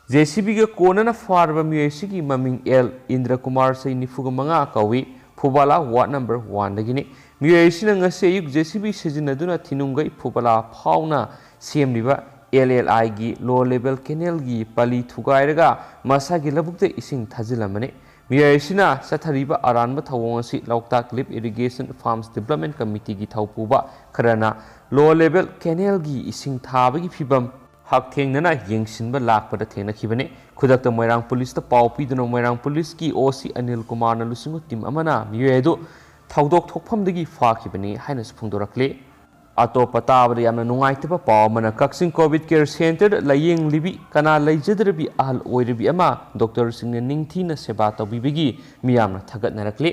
ꯖꯦ ꯁꯤ ꯕꯤꯒ ꯀꯣꯟꯅꯅ ꯐꯥꯔꯕ ꯃꯤꯑꯣꯏ ꯑꯁꯤꯒꯤ ꯃꯃꯤꯡ ꯑꯦꯜ ꯏꯟꯗ꯭ꯔꯀꯨꯃꯥꯔ, ꯆꯍꯤ ꯅꯤꯐꯨꯒ ꯃꯉꯥ ꯀꯧꯏ, ꯐꯨꯕꯥꯂꯥ ꯋꯥꯔꯗ ꯅꯝꯕꯔ ꯋꯥꯟꯗꯒꯤꯅꯤ꯫ ꯃꯤꯑꯣꯏ ꯑꯁꯤꯅ ꯉꯁꯤ ꯑꯌꯨꯛ ꯖꯦ ꯁꯤ ꯕꯤ ꯁꯤꯖꯤꯟꯅꯗꯨꯅ ꯊꯤꯅꯨꯡꯒꯩ ꯐꯨꯕꯥꯂꯥ ꯐꯥꯎꯅ ꯁꯦꯝꯂꯤꯕ ꯑꯦꯜ ꯑꯦꯜ ꯑꯥꯏꯒꯤ ꯂꯣ ꯂꯦꯚꯦꯜ ꯀꯦꯅꯦꯜꯒꯤ ꯄꯂꯤ ꯊꯨꯒꯥꯏꯔꯒ ꯃꯁꯥꯒꯤ ꯂꯧꯕꯨꯛꯇ ꯏꯁꯤꯡ ꯊꯥꯖꯤꯜꯂꯝꯕꯅꯤ꯫ ꯃꯤꯑꯣꯏ ꯑꯁꯤꯅ ꯆꯠꯊꯔꯤꯕ ꯑꯔꯥꯟꯕ ꯊꯧꯑꯣꯡ ꯑꯁꯤ ꯂꯣꯛꯇꯥꯛ ꯂꯤꯐ ꯏꯔꯤꯒꯦꯁꯟ ꯐꯥꯔꯝꯁ ꯗꯤꯕꯦꯂꯞꯃꯦꯟ ꯀꯃꯤꯇꯤꯒꯤ ꯊꯧꯄꯨꯕ ꯈꯔꯅ ꯂꯣ ꯂꯦꯚꯦꯜ ꯀꯦꯅꯦꯜꯒꯤ ꯏꯁꯤꯡ ꯊꯥꯕꯒꯤ ꯐꯤꯚꯝ ꯍꯛꯊꯦꯡꯅꯅ ꯌꯦꯡꯁꯤꯟꯕ ꯂꯥꯛꯄꯗ ꯊꯦꯡꯅꯈꯤꯕꯅꯤ꯫ ꯈꯨꯗꯛꯇ ꯃꯣꯏꯔꯥꯡ ꯄꯨꯂꯤꯁꯇ ꯄꯥꯎ ꯄꯤꯗꯨꯅ ꯃꯣꯏꯔꯥꯡ ꯄꯨꯂꯤꯁꯀꯤ ꯑꯣ ꯁꯤ ꯑꯅꯤꯜ ꯀꯨꯃꯥꯔꯅ ꯂꯨꯆꯤꯡꯕ ꯇꯤꯝ ꯑꯃꯅ ꯃꯤꯑꯣꯏ ꯑꯗꯨ ꯊꯧꯗꯣꯛ ꯊꯣꯛꯐꯝꯗꯒꯤ ꯐꯥꯈꯤꯕꯅꯤ ꯍꯥꯏꯅꯁꯨ ꯐꯣꯡꯗꯣꯔꯛꯂꯤ꯫ ꯑꯇꯣꯞꯄ ꯇꯥꯕꯗ ꯌꯥꯝꯅ ꯅꯨꯡꯉꯥꯏꯇꯕ ꯄꯥꯎ ꯑꯃꯅ, ꯀꯛꯆꯤꯡ ꯀꯣꯚꯤꯗ ꯀꯦꯌꯔ ꯁꯦꯟꯇꯔꯗ ꯂꯥꯌꯦꯡꯂꯤꯕꯤ ꯀꯅꯥ ꯂꯩꯖꯗ꯭ꯔꯕꯤ ꯑꯍꯜ ꯑꯣꯏꯔꯕꯤ ꯑꯃ ꯗꯣꯛꯇꯔꯁꯤꯡꯅ ꯅꯤꯡꯊꯤꯅ ꯁꯦꯕꯥ ꯇꯧꯕꯤꯕꯒꯤ ꯃꯤꯌꯥꯝꯅ ꯊꯥꯒꯠꯅꯔꯛꯂꯤ꯫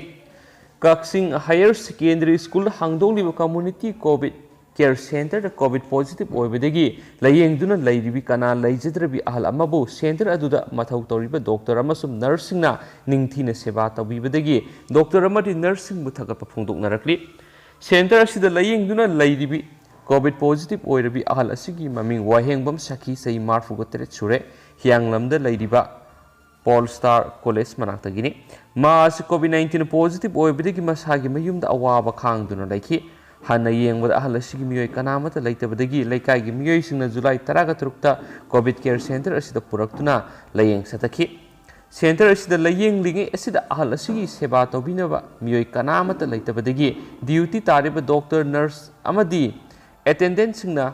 ꯀꯛꯆꯤꯡ ꯍꯥꯌꯔ ꯁꯦꯀꯦꯟꯗꯔꯤ ꯁ꯭ꯀꯨꯜꯗ ꯍꯥꯡꯗꯣꯛꯂꯤꯕ ꯀꯝꯃ꯭ꯌꯨꯅꯤꯇꯤ ꯀꯣꯚꯤꯗ ꯀꯦꯌꯔ ꯁꯦꯟꯇꯔꯗ ꯀꯣꯚꯤꯗ ꯄꯣꯖꯤꯇꯤꯚ ꯑꯣꯏꯕꯗꯒꯤ ꯂꯥꯌꯦꯡꯗꯨꯅ ꯂꯩꯔꯤꯕꯤ ꯀꯅꯥ ꯂꯩꯖꯗ꯭ꯔꯕꯤ ꯑꯍꯜ ꯑꯃꯕꯨ ꯁꯦꯟꯇꯔ ꯑꯗꯨꯗ ꯃꯊꯧ ꯇꯧꯔꯤꯕ ꯗꯣꯛꯇꯔ ꯑꯃꯁꯨꯡ ꯅꯔꯁꯁꯤꯡꯅ ꯅꯤꯡꯊꯤꯅ ꯁꯦꯕꯥ ꯇꯧꯕꯤꯕꯗꯒꯤ ꯗꯣꯛꯇꯔ ꯑꯃꯗꯤ ꯅꯔꯁꯁꯤꯡꯕꯨ ꯊꯥꯒꯠꯄ ꯐꯣꯡꯗꯣꯛꯅꯔꯛꯂꯤ꯫ ꯁꯦꯟꯇꯔ ꯑꯁꯤꯗ ꯂꯥꯌꯦꯡꯗꯨꯅ ꯂꯩꯔꯤꯕꯤ ꯀꯣꯚꯤꯗ ꯄꯣꯖꯤꯇꯤꯚ ꯑꯣꯏꯔꯕꯤ ꯑꯍꯜ ꯑꯁꯤꯒꯤ ꯃꯃꯤꯡ ꯋꯥꯍꯦꯡꯕꯝ ꯁꯈꯤ, ꯆꯍꯤ ꯃꯔꯤꯐꯨꯒ ꯇꯔꯦꯠ ꯁꯨꯔꯦ, ꯍꯤꯌꯥꯡꯂꯝꯗ ꯂꯩꯔꯤꯕ ꯄꯣꯜ ꯁ꯭ꯇꯥꯔ ꯀꯣꯂꯦꯖ ꯃꯅꯥꯛꯇꯒꯤꯅꯤ꯫ ꯃꯥ ꯑꯁꯤ ꯀꯣꯚꯤꯗ ꯅꯥꯏꯟꯇꯤꯟ ꯄꯣꯖꯤꯇꯤꯚ ꯑꯣꯏꯕꯗꯒꯤ ꯃꯁꯥꯒꯤ ꯃꯌꯨꯝꯗ ꯑꯋꯥꯕ ꯈꯥꯡꯗꯨꯅ ꯂꯩꯈꯤ꯫ ꯍꯟꯅ ꯌꯦꯡꯕꯗ ꯑꯍꯜ ꯑꯁꯤꯒꯤ ꯃꯤꯑꯣꯏ ꯀꯅꯥꯃꯠꯇ ꯂꯩꯇꯕꯗꯒꯤ ꯂꯩꯀꯥꯏꯒꯤ ꯃꯤꯑꯣꯏꯁꯤꯡꯅ ꯖꯨꯂꯥꯏ ꯇꯔꯥꯒ ꯇꯔꯨꯛꯇ ꯀꯣꯚꯤꯗ ꯀꯦꯌꯔ ꯁꯦꯟꯇꯔ ꯑꯁꯤꯗ ꯄꯨꯔꯛꯇꯨꯅ ꯂꯥꯌꯦꯡ ꯆꯠꯊꯈꯤ꯫ ꯁꯦꯟꯇꯔ ꯑꯁꯤꯗ ꯂꯥꯌꯦꯡꯂꯤꯉꯩ ꯑꯁꯤꯗ ꯑꯍꯜ ꯑꯁꯤꯒꯤ ꯁꯦꯕꯥ ꯇꯧꯕꯤꯅꯕ ꯃꯤꯑꯣꯏ ꯀꯅꯥꯃꯠꯇ ꯂꯩꯇꯕꯗꯒꯤ ꯗ꯭ꯌꯨꯇꯤ ꯇꯥꯔꯤꯕ ꯗꯣꯛꯇꯔ, ꯅꯔꯁ ꯑꯃꯗꯤ ꯑꯦꯇꯦꯟꯗꯦꯟꯠꯁꯤꯡꯅ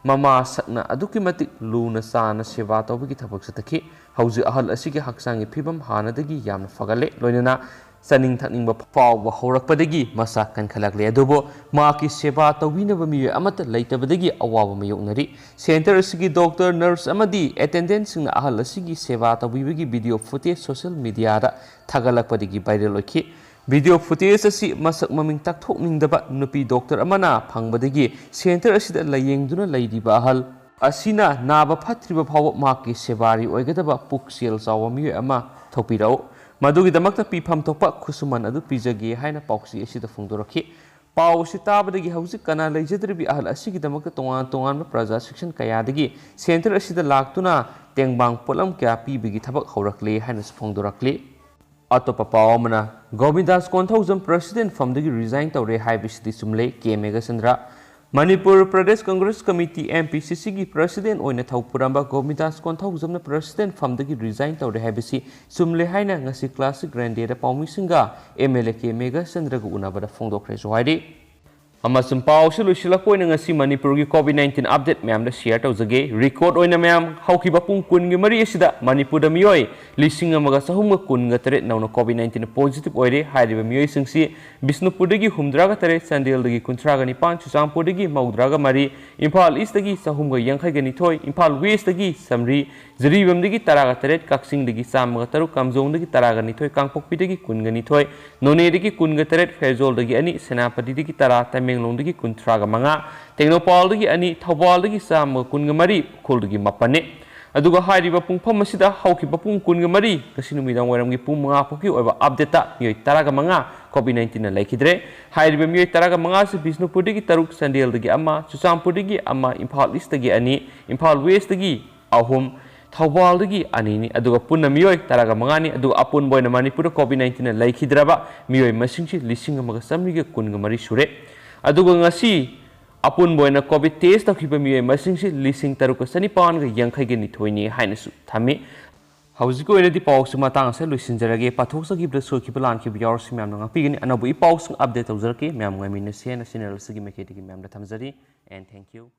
ꯃꯃꯥ ꯁꯛꯅ ꯑꯗꯨꯛꯀꯤ ꯃꯇꯤꯛ ꯂꯨꯅ ꯆꯥꯅ ꯁꯦꯕꯥ ꯇꯧꯕꯒꯤ ꯊꯕꯛ ꯆꯠꯊꯈꯤ꯫ ꯍꯧꯖꯤꯛ ꯑꯍꯜ ꯑꯁꯤꯒꯤ ꯍꯛꯆꯥꯡꯒꯤ ꯐꯤꯕꯝ ꯍꯥꯟꯅꯗꯒꯤ ꯌꯥꯝꯅ ꯐꯒꯠꯂꯦ, ꯂꯣꯏꯅꯅ ꯆꯥꯅꯤꯡ ꯊꯛꯅꯤꯡꯕ ꯐꯥꯎꯕ ꯍꯧꯔꯛꯄꯗꯒꯤ ꯃꯁꯥ ꯀꯟꯈꯠꯂꯛꯂꯦ꯫ ꯑꯗꯨꯕꯨ ꯃꯍꯥꯛꯀꯤ ꯁꯦꯕꯥ ꯇꯧꯕꯤꯅꯕ ꯃꯤꯑꯣꯏ ꯑꯃꯠꯇ ꯂꯩꯇꯕꯗꯒꯤ ꯑꯋꯥꯕ ꯃꯥꯌꯣꯛꯅꯔꯤ꯫ ꯁꯦꯟꯇꯔ ꯑꯁꯤꯒꯤ ꯗꯣꯛꯇꯔ, ꯅꯔꯁ ꯑꯃꯗꯤ ꯑꯦꯇꯦꯟꯗꯦꯟꯠꯁꯤꯡꯅ ꯑꯍꯜ ꯑꯁꯤꯒꯤ ꯁꯦꯕꯥ ꯇꯧꯕꯤꯕꯒꯤ ꯚꯤꯗꯤꯑꯣ ꯐꯨꯇꯦꯖ ꯁꯣꯁꯤꯌꯦꯜ ꯃꯤꯗꯤꯌꯥꯗ ꯊꯥꯒꯠꯂꯛꯄꯗꯒꯤ ꯚꯥꯏꯔꯦꯜ ꯑꯣꯏꯈꯤ꯫ ꯚꯤꯗꯤꯑꯣ ꯐꯨꯇꯦꯖ ꯑꯁꯤ ꯃꯁꯛ ꯃꯃꯤꯡ ꯇꯥꯛꯊꯣꯛꯅꯤꯡꯗꯕ ꯅꯨꯄꯤ ꯗꯣꯛꯇꯔ ꯑꯃꯅ ꯐꯪꯕꯗꯒꯤ ꯁꯦꯟꯇꯔ ꯑꯁꯤꯗ ꯂꯥꯌꯦꯡꯗꯨꯅ ꯂꯩꯔꯤꯕ ꯑꯍꯜ ꯑꯁꯤꯅ ꯅꯥꯕ ꯐꯠꯇ꯭ꯔꯤꯕ ꯐꯥꯎꯕ ꯃꯍꯥꯛꯀꯤ ꯁꯦꯕꯥꯔꯤ ꯑꯣꯏꯒꯗꯕ ꯄꯨꯛꯆꯦꯜ ꯆꯥꯎꯕ ꯃꯤꯑꯣꯏ ꯑꯃ ꯊꯣꯛꯄꯤꯔꯛꯎ꯫ ꯃꯗꯨꯒꯤꯗꯃꯛꯇ ꯄꯤꯐꯝ ꯊꯣꯛꯄ ꯈꯨꯠꯁꯨꯃꯟ ꯑꯗꯨ ꯄꯤꯖꯒꯦ ꯍꯥꯏꯅ ꯄꯥꯎꯆꯦ ꯑꯁꯤꯗ ꯐꯣꯡꯗꯣꯔꯛꯈꯤ꯫ ꯄꯥꯎ ꯑꯁꯤ ꯇꯥꯕꯗꯒꯤ ꯍꯧꯖꯤꯛ ꯀꯅꯥ ꯂꯩꯖꯗ꯭ꯔꯤꯕꯤ ꯑꯍꯜ ꯑꯁꯤꯒꯤꯗꯃꯛꯇ ꯇꯣꯉꯥꯟ ꯇꯣꯉꯥꯟꯕ ꯄ꯭ꯔꯖꯥ ꯁꯦꯛꯁꯟ ꯀꯌꯥꯗꯒꯤ ꯁꯦꯟꯇꯔ ꯑꯁꯤꯗ ꯂꯥꯛꯇꯨꯅ ꯇꯦꯡꯕꯥꯡ ꯄꯣꯠꯂꯝ ꯀꯌꯥ ꯄꯤꯕꯒꯤ ꯊꯕꯛ ꯍꯧꯔꯛꯂꯦ ꯍꯥꯏꯅꯁꯨ ꯐꯣꯡꯗꯣꯔꯛꯂꯤ꯫ ꯑꯇꯣꯞꯄ ꯄꯥꯎ ꯑꯃꯅ, ꯒꯣꯕꯤꯟꯗꯥꯁ ꯀꯣꯟꯊꯧꯖꯝ ꯄ꯭ꯔꯁꯤꯗꯦꯟꯠ ꯐꯝꯗꯒꯤ ꯔꯤꯖꯥꯏꯟ ꯇꯧꯔꯦ ꯍꯥꯏꯕꯁꯤꯗꯤ ꯆꯨꯝꯂꯦ, K Meghachandra. Manipur Pradesh Congress committee, M P C ꯁꯤꯒꯤ ꯄ꯭ꯔꯁꯤꯗꯦꯟꯠ ꯑꯣꯏꯅ ꯊꯧ ꯄꯨꯔꯝꯕ ꯒꯣꯕꯤꯟꯗꯥꯁ ꯀꯣꯟꯊꯧꯖꯝꯅ ꯄ꯭ꯔꯁꯤꯗꯦꯟꯠ ꯐꯝꯗꯒꯤ ꯔꯤꯖꯥꯏꯟ ꯇꯧꯔꯦ ꯍꯥꯏꯕꯁꯤ ꯆꯨꯝꯂꯦ ꯍꯥꯏꯅ ꯉꯁꯤ ꯀ꯭ꯂꯥꯁꯤꯛ ꯔꯟꯗꯦꯗ ꯄꯥꯎꯃꯤꯁꯤꯡꯒ ꯑꯦꯝ ꯑꯦꯜ ꯑꯦ ꯀꯦ ꯃꯦꯘꯆꯟꯗ꯭ꯔꯒ ꯎꯅꯕꯗ ꯐꯣꯡꯗꯣꯛꯈ꯭ꯔꯦꯁꯨ ꯍꯥꯏꯔꯤ꯫ ꯑꯃꯁꯨꯡ ꯄꯥꯎꯁꯤ ꯂꯣꯏꯁꯤꯜꯂꯛꯄ ꯑꯣꯏꯅ ꯉꯁꯤ ꯃꯅꯤꯄꯨꯔꯒꯤ ꯀꯣꯚꯤꯗ ꯅꯥꯏꯟꯇꯤꯟ ꯑꯞꯗꯦꯠ ꯃꯌꯥꯝꯗ ꯁꯤꯌꯔ ꯇꯧꯖꯒꯦ꯫ ꯔꯦꯀꯣꯔꯗ ꯑꯣꯏꯅ ꯃꯌꯥꯝ, ꯍꯧꯈꯤꯕ ꯄꯨꯡ ꯀꯨꯟꯒꯤ ꯃꯔꯤ ꯑꯁꯤꯗ ꯃꯅꯤꯄꯨꯔꯗ ꯃꯤꯑꯣꯏ ꯂꯤꯁꯤꯡ ꯑꯃꯒ ꯆꯍꯨꯝꯒ ꯀꯨꯟꯒ ꯇꯔꯦꯠ ꯅꯧꯅ ꯀꯣꯚꯤꯗ ꯅꯥꯏꯟꯇꯤꯟ ꯄꯣꯖꯤꯇꯤꯚ ꯑꯣꯏꯔꯦ꯫ ꯍꯥꯏꯔꯤꯕ ꯃꯤꯑꯣꯏꯁꯤꯡꯁꯤ ꯕꯤꯁꯅꯨꯄꯨꯔꯗꯒꯤ ꯍꯨꯝꯗ꯭ꯔꯥꯒ ꯇꯔꯦꯠ, ꯆꯥꯟꯗꯦꯜꯗꯒꯤ ꯀꯨꯟꯊ꯭ꯔꯥꯒ ꯅꯤꯄꯥꯟ, ꯆꯨꯔꯆꯥꯟꯄꯨꯔꯗꯒꯤ ꯃꯧꯗ꯭ꯔꯥꯒ ꯃꯔꯤ, ꯏꯝꯐꯥꯜ ꯏꯁꯇꯒꯤ ꯆꯍꯨꯝꯒ ꯌꯥꯡꯈꯩꯒ ꯅꯤꯊꯣꯏ, ꯏꯝꯐꯥꯜ ꯋꯦꯁꯇꯒꯤ ꯆꯥꯃꯔꯤ, ꯖꯤꯔꯤꯕꯥꯝꯗꯒꯤ ꯇꯔꯥꯒ ꯇꯔꯦꯠ, ꯀꯛꯆꯤꯡꯗꯒꯤ ꯆꯥꯝꯃꯒ ꯇꯔꯨꯛ, ꯀꯥꯝꯖꯣꯡꯗꯒꯤ ꯇꯔꯥꯒ ꯅꯤꯊꯣꯏ, ꯀꯥꯡꯄꯣꯛꯄꯤꯗꯒꯤ ꯀꯨꯟꯒ ꯅꯤꯊꯣꯏ, ꯅꯣꯅꯦꯗꯒꯤ ꯀꯨꯟꯒ ꯇꯔꯦꯠ, ꯐꯦꯔꯖꯣꯜꯗꯒꯤ ꯑꯅꯤ, ꯁꯦꯅꯥꯄꯇꯤꯗꯒꯤ ꯇꯔꯥ, ꯇꯃꯦꯡꯂꯣꯡꯗꯒꯤ ꯀꯨꯟꯊ꯭ꯔꯥꯒ ꯃꯉꯥ, ꯇꯦꯡꯅꯧꯄꯥꯜꯗꯒꯤ ꯑꯅꯤ, ꯊꯧꯕꯥꯜꯗꯒꯤ ꯆꯥꯝꯃꯒ ꯀꯨꯟꯒ ꯃꯔꯤ, ꯎꯈ꯭ꯔꯨꯜꯗꯒꯤ ꯃꯥꯄꯟꯅꯤ꯫ ꯑꯗꯨꯒ ꯍꯥꯏꯔꯤꯕ ꯄꯨꯡꯐꯝ ꯑꯁꯤꯗ ꯍꯧꯈꯤꯕ ꯄꯨꯡ ꯀꯨꯟꯒ ꯃꯔꯤ, ꯉꯁꯤ ꯅꯨꯃꯤꯗꯥꯡ ꯋꯥꯏꯔꯝꯒꯤ ꯄꯨꯡ ꯃꯉꯥ ꯐꯥꯎꯒꯤ ꯑꯣꯏꯕ ꯑꯞꯗꯦꯠꯇ ꯃꯤꯑꯣꯏ ꯇꯔꯥꯒ ꯃꯉꯥ ꯀꯣꯚꯤꯗ ꯅꯥꯏꯟꯇꯤꯟꯅ ꯂꯩꯈꯤꯗ꯭ꯔꯦ꯫ ꯍꯥꯏꯔꯤꯕ ꯃꯤꯑꯣꯏ ꯇꯔꯥꯒ ꯃꯉꯥ ꯑꯁꯤ ꯕꯤꯁꯅꯨꯄꯨꯔꯗꯒꯤ ꯇꯔꯨꯛ, ꯆꯥꯟꯗꯦꯜꯗꯒꯤ ꯑꯃ, ꯆꯨꯔꯆꯥꯟꯄꯨꯔꯗꯒꯤ ꯑꯃ, ꯏꯝꯐꯥꯜ ꯏꯁꯇꯒꯤ ꯑꯅꯤ, ꯏꯝꯐꯥꯜ ꯋꯦꯁꯇꯒꯤ ꯑꯍꯨꯝ, ꯊꯧꯕꯥꯜꯗꯒꯤ ꯑꯅꯤꯅꯤ꯫ ꯑꯗꯨꯒ ꯄꯨꯟꯅ ꯃꯤꯑꯣꯏ ꯇꯔꯥꯒ ꯃꯉꯥꯅꯤ꯫ ꯑꯗꯨꯒ ꯑꯄꯨꯟꯕ ꯑꯣꯏꯅ ꯃꯅꯤꯄꯨꯔꯗ ꯀꯣꯚꯤꯗ ꯅꯥꯏꯟꯇꯤꯟꯅ ꯂꯩꯈꯤꯗ꯭ꯔꯕ ꯃꯤꯑꯣꯏ ꯃꯁꯤꯡꯁꯤ ꯂꯤꯁꯤꯡ ꯑꯃꯒ ꯆꯥꯃꯔꯤꯒ ꯀꯨꯟꯒ ꯃꯔꯤ ꯁꯨꯔꯦ꯫ ꯑꯗꯨꯒ ꯉꯁꯤ ꯑꯄꯨꯟꯕ ꯑꯣꯏꯅ ꯀꯣꯚꯤꯗ ꯇꯦꯁ ꯇꯧꯈꯤꯕ ꯃꯤꯑꯣꯏ ꯃꯁꯤꯡꯁꯤ ꯂꯤꯁꯤꯡ ꯇꯔꯨꯛꯀ ꯆꯅꯤꯄꯥꯟꯒ ꯌꯥꯡꯈꯩꯒ ꯅꯤꯊꯣꯏꯅꯤ ꯍꯥꯏꯅꯁꯨ ꯊꯝꯃꯤ꯫ ꯍꯧꯖꯤꯛꯀꯤ ꯑꯣꯏꯅꯗꯤ ꯄꯥꯎꯁꯤ ꯃꯇꯥꯡ ꯑꯁꯤꯗ ꯂꯣꯏꯁꯤꯟꯖꯔꯒꯦ꯫ ꯄꯥꯊꯣꯛꯆꯈꯤꯕꯗ ꯁꯣꯏꯈꯤꯕ ꯂꯥꯟꯈꯤꯕ ꯌꯥꯎꯔꯁꯨ ꯃꯌꯥꯝꯅ ꯉꯥꯛꯄꯤꯒꯅꯤ꯫ ꯑꯅꯧꯕ ꯏ ꯄꯥꯎꯁꯤꯡ ꯑꯞꯗꯦꯠ ꯇꯧꯖꯔꯛꯀꯦ꯫ ꯃꯌꯥꯝ ꯉꯥꯏꯃꯤꯟꯅꯁꯤ ꯍꯥꯏꯅ ꯆꯦꯅꯦꯜ ꯑꯁꯤꯒꯤ ꯃꯥꯏꯀꯩꯗꯒꯤ ꯃꯌꯥꯝꯗ ꯊꯝꯖꯔꯤ꯫ And thank you.